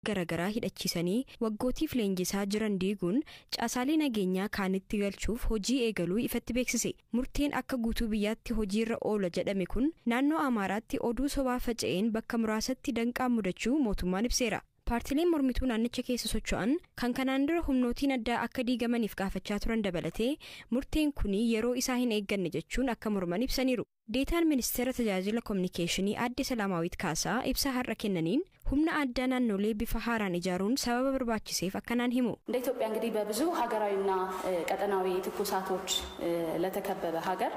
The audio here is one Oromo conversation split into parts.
Garaagaraa hidhachiisanii waggootiif leenjisaa jiran diiguun caasaalee nageenyaa kaanitti galchuuf hojii eegaluu ifatti beeksise. Murteen akka guutuu biyyaatti hojiirra oola jedhame kun naannoo Amaaraatti oduu sobaa faca'een bakka muraasatti danqaa mudachuu mootummaan ibseera. Paartileen mormituu naannicha keessa socho'an kan kanaan dura humnootiin addaa akka diigamaniif gaafachaa turan dabalatee murteen kun yeroo isaa hin eegganne jechuun akka morman ibsaniiru. Deetaan Ministeera Tajaajila Kominikeeshinii Aadde Salaamaawit Kaasaa ibsa har'a kennaniin humna addaa naannolee bifa haaraan ijaaruun sababa barbaachiseef akkanaan himu. እንደ ኢትዮጵያ እንግዲህ በብዙ ሀገራዊና ቀጠናዊ ትኩሳቶች ለተከበበ ሀገር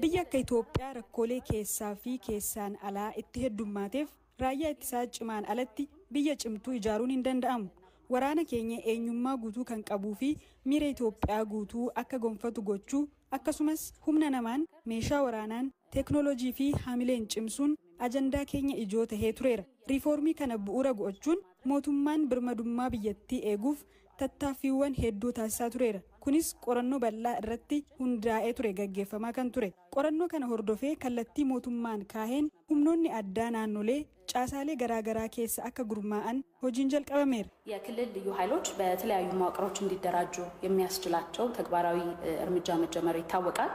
Biyya akka Itoophiyaa rakkoolee keessaa fi keessaan alaa itti heddumaateef raayyaa ittisaa cimaan alatti biyya cimtuu ijaaruun hin danda'amu. Waraana keenya eenyummaa guutuu kan qabuu fi miira Itoophiyaa guutuu akka gonfatu gochuu, akkasumas humna namaan, meeshaa waraanaan, teeknooloojii fi haamileen cimsuun ajandaa keenya ijoo tahee tureera. Riifoormii kana bu'uura gochuun mootummaan birmadummaa biyyattii eeguuf tattaaffiiwwan hedduu taasisaa tureera. Kunis qorannoo bal'aa irratti hundaa'ee ture gaggeeffamaa kan ture. Qorannoo kana hordofee kallattii mootummaan kaaheen humnoonni addaa naannolee caasaalee garaagaraa keessa akka gurmaa'an hojiin jalqabameera. የክልል ልዩ ኃይሎች በተለያዩ መዋቅሮች እንዲደራጁ የሚያስችላቸው ተግባራዊ እርምጃ መጀመሩ ይታወቃል።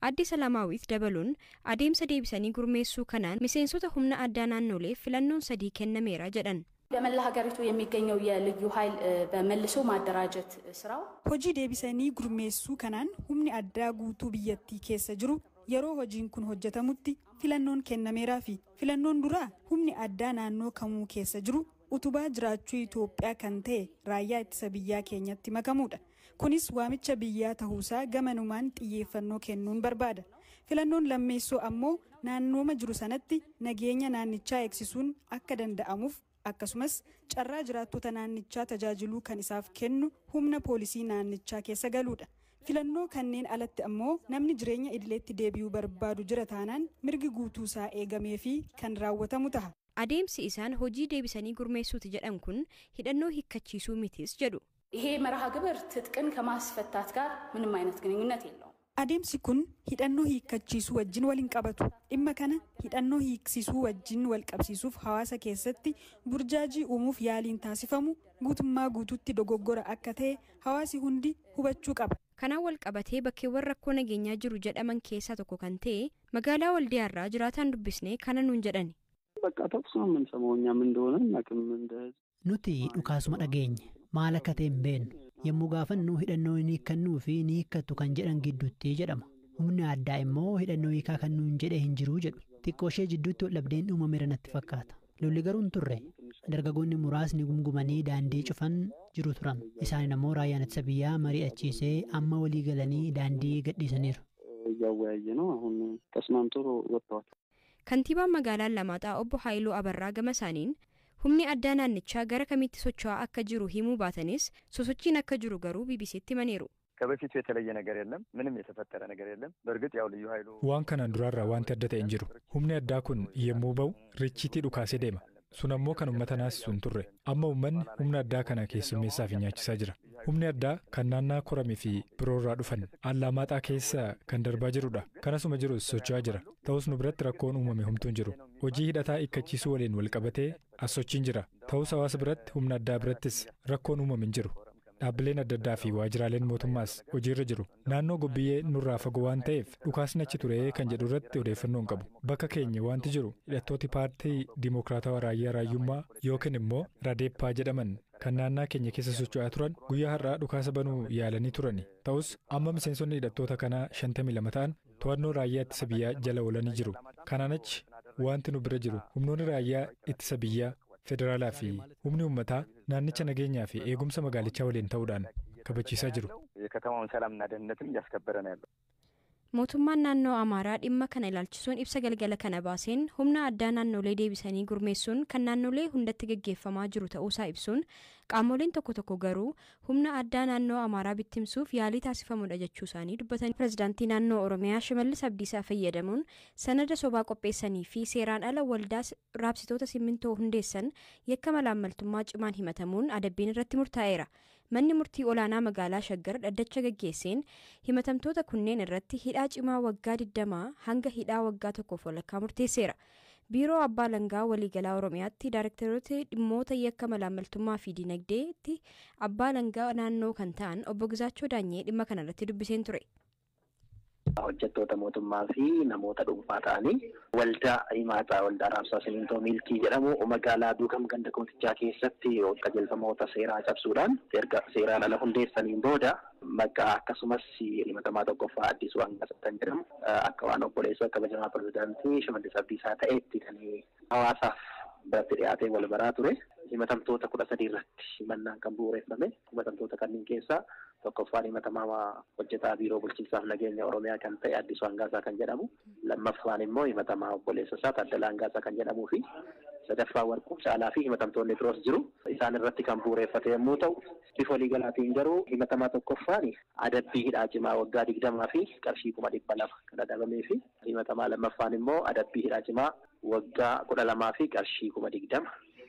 Aadde Salaamaawit dabaluun adeemsa deebisanii gurmeessuu kanaan miseensota humna addaa naannoleef filannoon sadii kennameera jedhan. በመላ ሀገሪቱ የሚገኘው የልዩ ኃይል በመልሶ ማደራጀት ስራው Hojii deebisanii gurmeessuu kanaan humni addaa guutuu biyyattii keessa jiru yeroo hojiin kun hojjetamutti filannoon kennameeraa fi filannoon duraa humni addaa naannoo kamuu keessa jiru utubaa jiraachuu Itoophiyaa kan ta'e raayyaa ittisa biyyaa keenyatti makamuudha. Kunis waamicha biyyaa ta'uusaa gamanumaan xiyyeeffannoo kennuun barbaada. Filannoon lammeessoo ammoo naannooma jiru sanatti nageenya naannichaa eegsisuun akka danda'amuuf, akkasumas carraa jiraattota naannichaa tajaajiluu kan isaaf kennu humna poolisii naannichaa keessa galuudha. Filannoo kanneen alatti ammoo namni jireenya idileetti deebi'uu barbaadu jira taanaan mirgi guutuusaa eegamee fi kan raawwatamu ta'a. Adeemsi isaan hojii deebisanii gurmeessuuti jedhan kun hidhannoo hiikkachiisuu mitis jedhu. ይሄ መርሃ ግብር ትጥቅን ከማስፈታት ጋር ምንም አይነት ግንኙነት የለውም። Adeemsi kun hidhannoo hiikkachiisuu wajjin wal hin qabatu. Dhimma kana hidhannoo hiiksisuu wajjin wal qabsiisuuf hawaasa keessatti burjaajii uumuuf yaaliin taasifamu guutummaa guutuutti dogoggora akka ta'e hawaasi hundi hubachuu qaba. Kanaan wal qabatee bakkeewwan rakkoo nageenyaa jiru jedhaman keessaa tokko kan ta'e magaalaa Waldiyaarraa jiraataan dubbisnee kana nuun jedhani. በቃ ተኩስ ነው የምንሰማው። እኛ ምን እንደሆነ አናውቅም። እንደ ህዝብ Nuti dhukaasuma dhageenye, maal akka ta'e hin beeknu. Yommuu gaafannu hidhannoo ni hiikkannuu fi ni hiikkattu kan jedhan gidduutti jedhama. Humni addaa immoo hidhannoo hiikaa kan nuun jedhe hin jiru jedhu. Xiqqoo ishee jidduutti wal dhabdeen uumameera natti fakkaata. Lolli garuu hin turre. Dargaggoonni muraasni gumgumanii daandii cufan jiru turan. Isaan immoo raayyaan ittisa biyyaa mari'achiisee amma walii galanii daandii gadhiisaniiru. እያወያየ ነው። አሁን ተስማምቶ ወጥተዋል። Kantiibaan magaalaa Allamaaxaa obbo Haayiluu Abarraa gama isaaniin humni addaa naannichaa gara kamitti socho'aa akka jiru himuu baatanis sosochiin akka jiru garuu BBCtti himaniiru. ከበፊቱ የተለየ ነገር የለም። ምንም የተፈጠረ ነገር የለም። በእርግጥ ያው ልዩ ኃይሉ Waan kanaan duraarraa wanti adda ta'e hin jiru. Humni addaa kun yommuu ba'u richiitii dhukaasee deema. Sun ammoo kan uummata naasisu hin turre. Amma uummanni humna addaa kana keessummeessaa fi nyaachisaa jira. Humni addaa kan naannaa Koramii fi biroorraa dhufan Allamaaxaa keessa kan darbaa jirudha. Kanasuma jirus socho'aa jira. Ta'us nu biratti rakkoon uumame homtuu hin jiru. Hojii hidhataa hiikkachiisuu waliin wal qabatee as sochiin jira. Ta'us hawaasa biratti, humna addaa birattis rakkoon uumame hin jiru. Dhaabbileen adda addaa fi waajjiraaleen mootummaas hojiirra jiru. Naannoo Gobbiyyee nurraa fagoo waan ta'eef dhukaasni achi ture kan jedhu irratti odeeffannoo hin qabu. Bakka keenya wanti jiru hidhattooti paartii Dimookiraatawaa Raayyaa Raayyummaa yookiin immoo Radeeppaa jedhaman kan naannaa keenya keessa socho'aa turan guyyaa har'aa dhukaasa banuu yaalanii turani. Ta'us amma miseensonni hidhattoota kanaa 52 ta'an to'annoo raayyaa ittisa biyyaa jala oolanii jiru. Kanaan achi wanti nu bira jiru humnoonni raayyaa ittisa biyyaa federaalaa fi humni uummataa naannicha nageenyaa fi eegumsa magaalichaa waliin ta'uudhaan kabachiisaa jiru. የከተማውን ሰላምና ደህንነትም እያስከበረ ነው ያለው። Mootummaan naannoo Amaaraa dhimma kana ilaalchisuun ibsa galgala kana baaseen humna addaa naannolee deebisanii gurmeessuun kan naannolee hundatti gaggeeffamaa jiru ta'uusaa ibsuun, qaamoleen tokko tokko garuu humna addaa naannoo Amaaraa bittimsuuf yaalii taasifamudha jechuu isaanii dubbatan. Pireezidaantii naannoo Oromiyaa Shimallis Abdiisaa fayyadamuun sanada sobaa qopheessanii fi seeraan ala waldaa raabsitoota simmintoo hundeessan yakka malaammaltummaa cimaan himatamuun adabbiin irratti murtaa'eera. Manni murtii olaanaa magaalaa Shaggar dhaddacha gaggeesseen himatamtoota kunneen irratti hidhaa cimaa waggaa 20 hanga hidhaa waggaa tokkoof walakkaa murteesseera. Biiroo Abbaa Alangaa Waliigalaa Oromiyaatti Daayirektaroota dhimmoota yakka malaammaltummaa fi diinagdeetti Abbaa Alangaa naannoo kan ta'an Obbo Gizaachoo Daanyee dhimma kanarratti dubbiseen ture. Hojjettoota mootummaa fi namoota dhuunfaa ta'anii waldaa himaataa waldaa raabsaa simintoo Miilkii jedhamu magaalaa Duukam ganda Kootichaa keessatti qajeelfamoota seeraa cabsuudhaan erga seeraan ala hundeessaniin booda maqaa akkasumas himatamaa tokkoffaa Addisuu Hangaasa kan jedhamu akka waan obboleessa kabajamaa pirezidaantii Shimallis Abdiisaa ta'etti kan hawaasaaf biratti dhiyaatee wal baraa ture. Himatamtoota 13 irratti himannaan kan bu'uureffame. Himatamtoota kanneen keessaa tokkoffaan himatamaa hojjetaa biiroo bulchiinsaaf nageenya Oromiyaa kan ta'e Addisuu Hangaasaa kan jedhamu, lammaffaan immoo himatamaa obboleessa isaa Taaddalaa Hangaasaa kan jedhamuu fi sadaffaa Warquu Caalaa fi himatamtoonni biroos jiru. Isaan irratti kan bu'uureffate yommuu ta'u, bifa waliigalaatiin garuu himatamaa tokkoffaan adabbii hidhaa cimaa waggaa 20 fi qarshii 200,000 kan adabamee fi himatamaa lammaffaan immoo adabbii hidhaa cimaa waggaa 12 fi qarshii 20,000,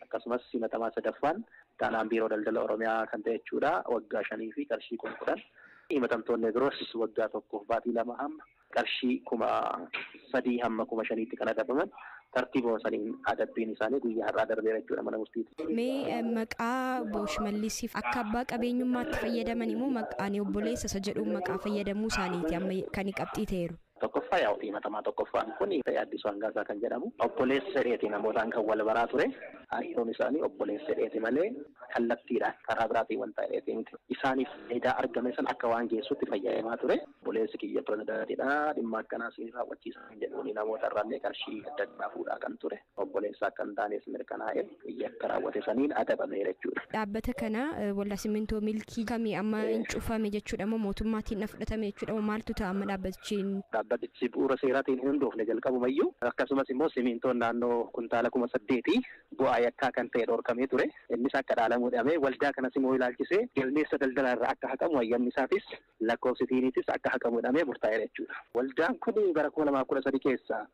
akkasumas himatamaa sadaffaan taanaan biiroo daldala Oromiyaa kan ta'e jechuudha waggaa 5 fi qarshii 10,000. Himatamtoonni biroos waggaa 1 baatii 2 hamma qarshii 3,000 hamma 5,000tti kan adabaman tartiibuma saniin adabbiin isaanii guyyaa har'aa darbeera jechuudha mana murtiitti. Mee maqaa obbo Shimallisiif akka abbaa qabeenyummaatti fayyadaman immoo maqaan obboleessa isa jedhuun maqaa fayyadamuu isaaniiti amma kan qabxii ta'eeru. Tokkoffaa yaa'u himatamaa tokkoffaan kun Addisuu Hangaasaa kan jedhamu obboleessa jedheeti namootaan kan wal baraa ture. Hariiroon isaanii obboleessa jedheeti malee kallattiidhaan karaa biraatiin wanta jedheeti miti. Isaaniif faayidaa argame san akka waan geessutti fayyadamaa ture. Obboleessi kiyya pirezidaantiidha dhimma akkanaa siin raawwachiisa kan jedhuun namoota irraallee qarshii adda addaa fuudhaa kan ture. Obboleessa akka hin taanes mirkanaa'e yakka raawwate saniin adabameera jechuudha. Dhaabbata kana waldaa simintoo Milkii kamii amma hin cufame jechuudha moo mootummaatiin na fudhatame jechuudha moo maaltu ta'a amma dhaabbatichi? Dhaabbatichi bu'uura seeraatiin hin hundoofne jalqabumayyuu, akkasumas immoo simintoon naannoo kuntaala 8,000 bu'aa yakkaa kan ta'e dhorkamee ture. Innis akka dhaalamu godhamee waldaa kanas immoo ilaalchisee galmeessa daldalaa irraa akka haqamu hayyamni isaatis lakkoofsitiiniitis akka haqamu godhamee murtaa'eera jechuudha. Waldaan kun bara 2013 keessa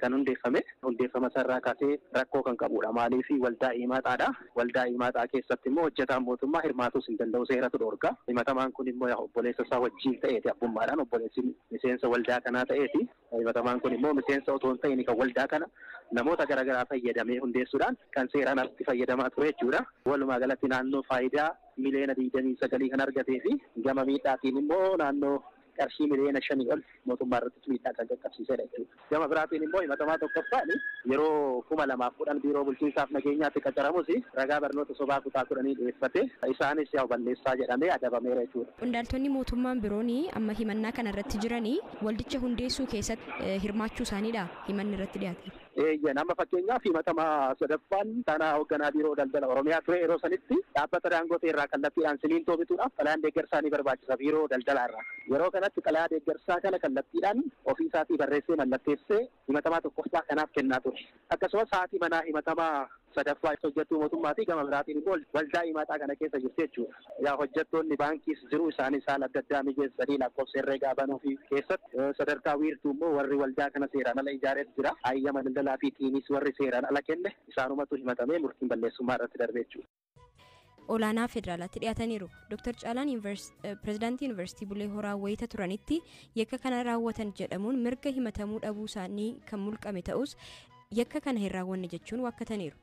kan hundeeffame, hundeeffama isaarraa kaasee rakkoo kan qabudha. Maaliif waldaa himaataadha. Waldaa himaataa keessatti immoo hojjetaan mootummaa hirmaatus hin danda'u, seeratu dhorka. Himatamaan kun immoo obboleessa isaa wajjin ta'eeti abbummaadhaan obboleessi miseensa waldaa kanaa ta'eeti. Himatamaan kun immoo miseensa otoo hin ta'in kan waldaa kana namoota garaagaraa fayyadamee hundeessuudhaan kan seeraan alatti fayyadamaa ture jechuudha. Walumaa galatti naannoo faayidaa miliyoona 29 kan argatee fi gama miidhaatiin immoo naannoo qarshii miliyoona 5 ol mootummaa irratti miidhaa kan qaqqabsiisedha jechuudha. Gama biraatiin immoo himatamaa tokkoffaan yeroo 2010 biiroo bulchiinsaaf nageenyaatti qacaramus ragaa barnoota sobaa kutaa 10 dhiyeeffate isaanis yaa balleessaa jedhamee adabameera jechuudha. Qondaaltonni mootummaan biroon amma himannaa kana irratti jiranii waldicha hundeessuu keessatti hirmaachuu isaaniidha himanni irratti dhiyaate. Eeyyan amma fakkeenyaaf himatamaa sadaffaan taanaa hoogganaa biiroo daldala Oromiyaa ture yeroo sanitti dhaabbata Daangootee irraa kallattiidhaan simintoo bituudhaaf xalayaan deeggarsaa ni barbaachisa biiroo daldalaa irraa. Yeroo kanatti xalayaa deeggarsaa kana kallattiidhaan ofii isaatii barreessee mallatteessee himatamaa tokkoffaa kanaaf kennaa ture. Akkasumas haati manaa himatamaa sadaffaa hojjettuu mootummaa fi gama biraatiin immoo waldaa himaataa kana keessa jirti jechuudha. Yaa hojjettoonni baankiis jiru isaanis haala adda addaa mijeessanii lakkoofsa herreegaa banuu fi keessatti sadarkaa wiirtuu immoo warri waldaa kana seeraan ala ijaarees jira. Hayyama daldalaa fi tiinis warri seeraan ala kenne isaanumatu himatamee murtiin balleessummaa irratti darbe jechuudha. Olaanaa federaalaatti dhiyaataniiru. Dr. Caalaan pirezidaantii Yuunivarsiitii Bulee Horaa wayita turanitti yakka kana raawwatan jedhamuun mirga himatamuu dhabuu isaanii kan mulqame ta'us yakka kana hin raawwanne jechuun waakkataniiru.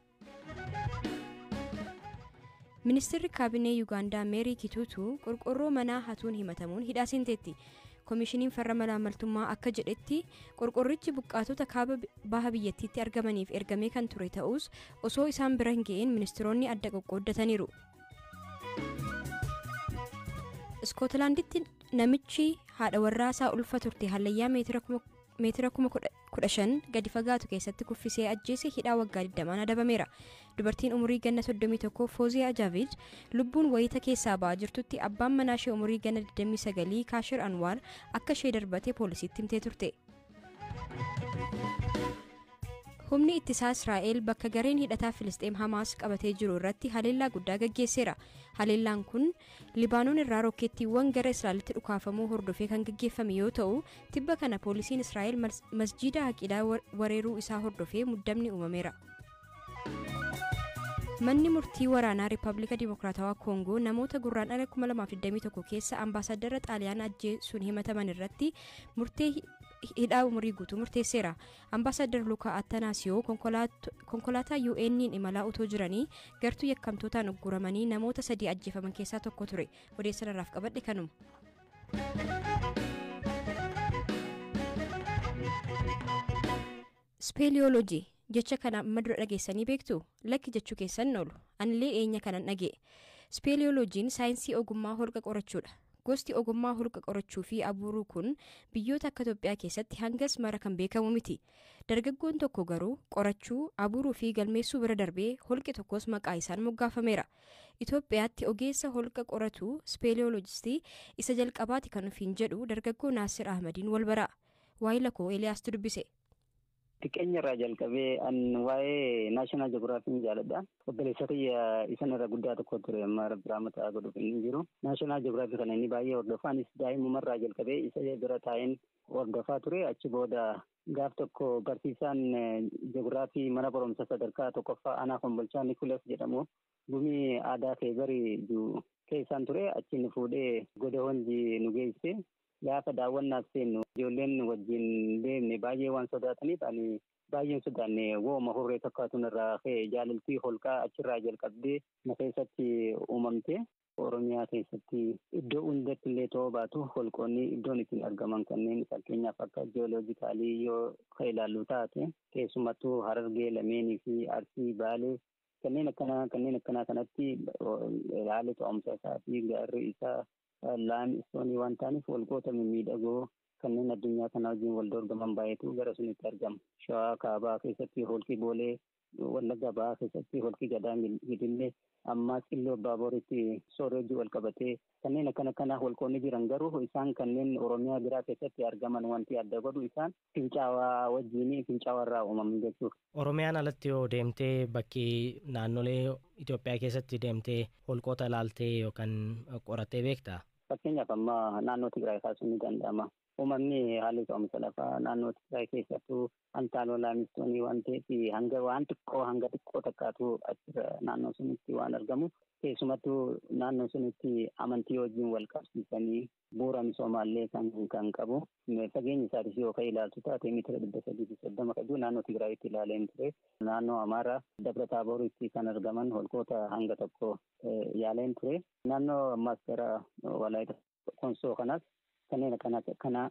Ministeerri kaabinee Yuugaandaa Meerii Kituutu qorqorroo manaa hatuun himatamuun hidhaa seenteetti. Koomishiniin farra malaamaltummaa akka jedhetti qorqorrichi buqqaatota kaaba baha biyyattiitti argamaniif ergamee kan ture ta'us osoo isaan bira hin ga'in ministeeronni adda qoqqooddataniiru. Iskootlaanditti namichi haadha warraasaa ulfa turte hallayyaa meetira 15,000 gadi fagaatu keessatti kuffisee ajjeese hidhaa waggaa 20 adabameera. Dubartiin umurii ganna 31 Fooziyaa Jaavid lubbuun wayita keessaa ba'aa jirtutti abbaan manaa ishee umurii ganna 29 Kaashir Anwaar akka ishee darbate poolisiitti himtee turte. Humni ittisaa Israa'el bakka gareen hidhataa Filisxeem Hamaas qabatee jiru irratti haleellaa guddaa gaggeesseera. Haleellaan kun Libaanoon irraa rokkeettiiwwan gara Israa'elitti dhukaafamuu hordofee kan gaggeeffame yoo ta'u, tibba kana poolisiin Israa'el masjiida Aqidaa weeraruu isaa hordofee muddamni uumameera. Manni murtii waraanaa Riippaabilika Dimokiraatawaa Koongoo namoota gurraandhala 2021 keessa ambaasaadara Xaaliyaan ajjeesuun himataman irratti murtee hidhaa umurii guutuu murteesseera. Ambaasaadar Lukaa Attanaasiyoo konkolaataa UN'n imalaa utoo jiranii gartuu yakkamtootaan ugguramanii namoota 3 ajjeefaman keessaa tokko ture. Odeessa irraaf qabadhe kanuma. Speeliyoolojii jecha kana amma dura dhageessanii beektu? Lakki jechuu keessan oolu. Anillee dhiyeenya kanan dhaga'e. Speeliyoolojiin saayinsii ogummaa holqa qorachuudha. Gosti ogummaa holqa qorachuu fi abuuruu kun biyyoota akka Itoophiyaa keessatti hangas mara kan beekamu miti. Dargaggoon tokko garuu qorachuu, abuuruu fi galmeessuu bira darbee holqi tokkos maqaa isaan moggaafameera. Itoophiyaatti ogeessa holqa qoratu speeliyoolojistii isa jalqabaati kan ofiin jedhu dargaggoo Naasir Ahmadiin wal baraa. Waayila koo Eeliyaastu dubbise. Xiqqeenya irraa jalqabee an waa'ee National Geographic jaaladha. Obboleessa kiyya isan irra guddaa tokko ture amma Rabbi rahmata godhuuf inni jiru. National Geographic kana inni baay'ee hordofaa. Anis daa'imummaa irraa jalqabee isa bira taa'een hordofaa ture. Achi booda gaaf tokko barsiisaan ji'oogiraafii mana barumsa sadarkaa tokkoffaa aanaa Kombolchaa Nikulas jedhamu gumii aadaa ta'e bari keessaan ture. Achi nu fuudhee goda honji nu geesse. Gaafa daawwannaaf seennu ijoolleen wajjin deemne baay'ee waan sodaataniif ani baay'een sodaanne wooma hurree fakkaatuun irraa ka'e jaalaltii holqaa achirraa jalqabdee na keessatti uumamte. Oromiyaa keessatti iddoo hundatti illee ta'uu baatu holqoonni iddoon ittiin argaman kanneen fakkeenyaaf akka ji'ooloojikaalii yoo ka ilaallu taate keessumattuu Harargee lameenii fi Arsii Baalee kanneen akkanaa kanatti haalli to'umsa isaa fi gaarri isaa laan istoonii waan ta'aniif holqoota mimmiidhagoo kanneen addunyaa kana wajjin wal dorgoman baay'eetu gara sunitti argama. Shawaa kaabaa keessatti holqi Boolee, Wallagga Bahaa keessatti holqi Gadaa Gidillee, ammaa Xilloo Baaboritti soorejii wal qabatee kanneen akkana kanaa holqoonni jiran garuu isaan kanneen Oromiyaa biraa keessatti argaman wanti adda godhu isaan fincaawaa wajjin fincaawaa irraa uumamu jechuudha. Oromiyaan alatti yoo deemtee bakki naannolee Itoophiyaa keessatti deemtee holqoota ilaaltee yookaan qorattee beektaa? Fakkeenyaaf amma naannoo Tigraay kaasuun ni danda'ama. Uumamni haalli to'umsa lafaa naannoo Tigraay keessattuu antaaloo laamistoonii waan ta'eef hanga waan xiqqoo hanga xiqqoo takkaatu achirra naannoo sunitti waan argamu. Keessumattuu naannoo sunitti amantii wajjin wal qabsiisanii bu'uura misoomaallee kan qabu. Fageenyi isaatis yoo ka'e ilaaltu taate meetira 330 kan jiru naannoo Tigraayitti ilaaleen ture. Naannoo Amaaraa Dabra Taabooritti kan argaman holqoota hanga tokko yaaleen ture. Naannoo ammas gara Walaayita Konsoo kanas kanneen akkana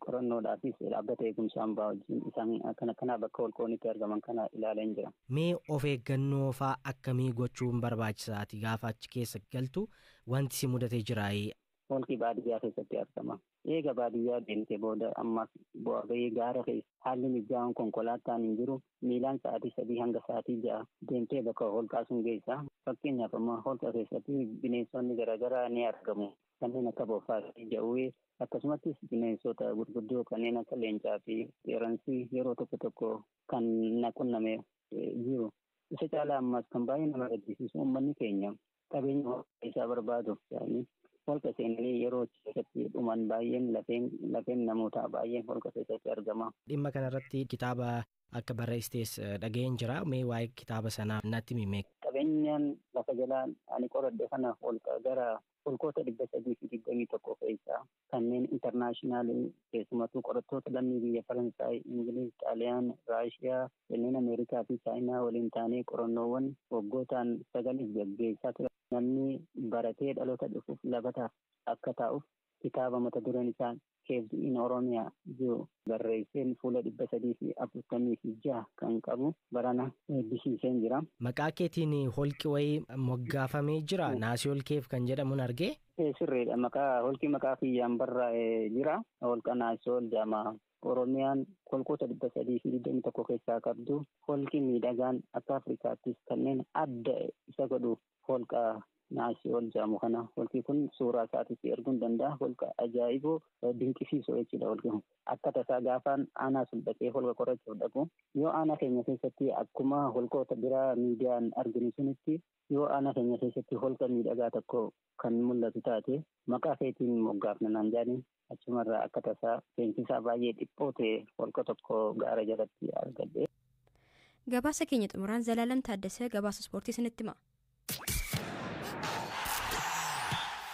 qorannoodhaafis dhaabbata eegumsa hambaa wajjin isaan akkana kanaa bakka holqoonni argaman kana ilaaleen jira. Mee of eeggannoo fa'aa akkamii gochuun barbaachisaati gaafa achi keessa galtu wanti si mudatee jiraayee? Holqi baadiyyaa keessatti argama. Eega baadiyyaa deemtee booda ammas bu'aa bahii gaara keessa haalli mijaa'uun konkolaataan hin jiru. Miilaan sa'aatii 3 hanga sa'aatii 6 deemtee bakka holqaa sun geessa. Fakkeenyaaf amma holqa keessatti bineensonni garaagaraa ni argamu. Kanneen akka bofaa fi jawwee akkasumattis bineensota gurguddoo kanneen akka leencaa fi qeerransi yeroo tokko tokko kan na qunname jiru. Isa caalaa ammas kan baay'ee nama gaddisiisu uummanni keenya qabeenya holqa isaa barbaaduuf jedhanii holqa seenanii yeroo keessatti dhuman baay'een lafeen namootaa baay'een holqa keessatti argama. Dhimma kanarratti kitaaba akka barreessites dhaga'een jira. Mee waa'ee kitaaba sanaa natti himi. Qabeenyaan lafa jalaa ani qoradhe kana holqa gara holqoota 321 keessaa kanneen intarnaashinaal keessumattuu qorattoota lammii biyya Faransaay, Ingiliz, Xaaliyaan, Raashiyaa, kanneen Ameerikaa fi Chaayinaa waliin taanee qorannoowwan waggootaan 9 gaggeessaa ture. Namni baratee dhaloota dhufuuf labataaf akka taa'uuf kitaaba mata dureen isaa Caves in Oromiyaa jiru barreesseen fuula 346 kan qabu barana eebbisiiseen jira. Maqaa keetiin holqi wayii moggaafamee jira. Naasiyool Keef kan jedhamuun argee? Sirriidha. Holqi maqaa kiyyaan barraa'ee jira. Holqa Naasiyool jedhama. Oromiyaan holqoota 321 keessaa qabdu holqi miidhagaan akka Afrikaattis kanneen adda isa godhu holqa Naasiyool jedhamu kana. Holqi kun suuraa isaatis erguun danda'a. Holqa ajaa'iboo dinqisiisoo jechuudha holqi kun. Akka tasaa gaafaan aanaa sun dhaqee holqa qorachuuf dhaqu yoo aanaa keenya keessatti akkuma holqoota biraa miidiyaan arginu sunitti yoo aanaa keenya keessatti holqa miidhagaa tokko kan mul'atu taate maqaa keetiin moggaafna naan jedhani achumarraa akka tasaa seensisaa baay'ee dhiphoo ta'e holqa tokko gaara jalatti argadhe. Gabaasa keenya xumuraan Zalaalam Taaddasee gabaasa ispoortii isinitti hima.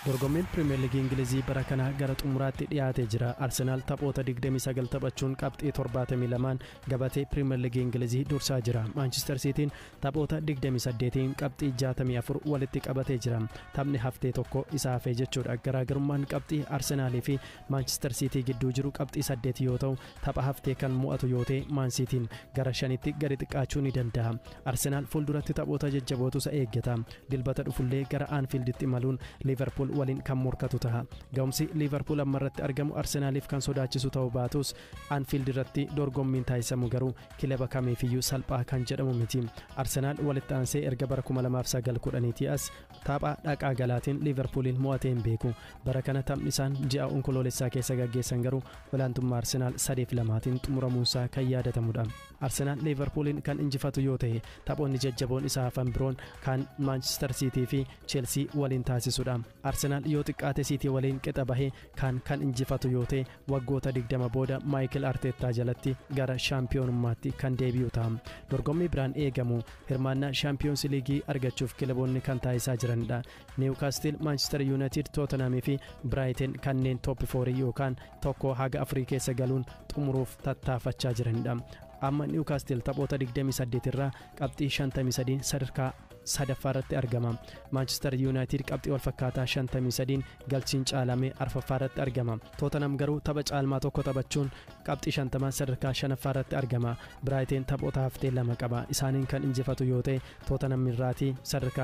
Dorgommiin Pirimeer Liigii Ingilizii bara kana gara xumuraatti dhiyaatee jira. Arsenaal taphoota 29 taphachuun qabxii 72 gabatee Pirimeer Liigii Ingilizii dursaa jira. Maanchister Siitiin taphoota 28 qabxii 64 walitti qabatee jira. Taphni haftee tokko isa hafee jechuudha. Garaagarummaan qabxii Arsenaalii fi Maanchister Siitii gidduu jiru qabxii 8 yoo ta'u, tapha haftee kan mo'atu yoo ta'e Maan Siitiin gara 5tti gadi xiqqaachuu ni danda'a. Arsenaal fuulduratti taphoota jajjabootu isa eeggata. Dilbata dhufullee gara Aanfiilditti imaluun Liiverpuul waliin kan morkatu ta'a. Ga'umsi Liiverpuul amma irratti argamu Arsenaaliif kan sodaachisu ta'uu baatus, Aanfiild irratti dorgommiin taasisamu garuu kilaba kamiifiyyuu salphaa kan jedhamu miti. Arsenaal walitti aansee erga bara 2009-10 as tapha dhaqaa galaatiin Liiverpuuliin mo'atee hin beeku. Bara kana taphni isaan ji'a Onkoloolessaa keessa gaggeessan garuu olaantummaa Arsenaal 3-2 xumuramuunsaa kan yaadatamudha. Arsenaal Liiverpuuliin kan injifatu yoo ta'e, taphoonni jajjaboon isaa hafan biroon kan Maanchister Siitii fi Cheelsii waliin taasisudha. Arsenaal yoo xiqqaate Siitii waliin qixa bahee kan injifatu yoo ta'e, waggoota 20 booda Maayikil Arteettaa jalatti gara shaampiyoonummaatti kan deebi'u ta'a. Dorgommii biraan eegamu hirmaannaa Shaampiyoons Liigii argachuuf kilaboonni kan taasisaa jiranidha. Niwukaastil, Maanchister Yuunaayitid, Tootanamii fi Biraayitin kanneen top fourii yookaan 1 haga 4 keessa galuun xumuruuf tattaafachaa jiranidha. Amma Niwukaastil taphoota 28 irraa qabxii 53 sadarkaa sadaffaa irratti argama. Maanchister Yuunaayitid qabxii walfakkaataa 53 galchiin caalamee arfaffaa irratti argama. Tootanam garuu tapha caalmaa tokko taphachuun qabxii 50 sadarkaa shanaffaa irratti argama. Biraayiteen taphoota haftee lama qaba. Isaaniin kan injifatu yoo ta'e, Tootanam irraatii sadarkaa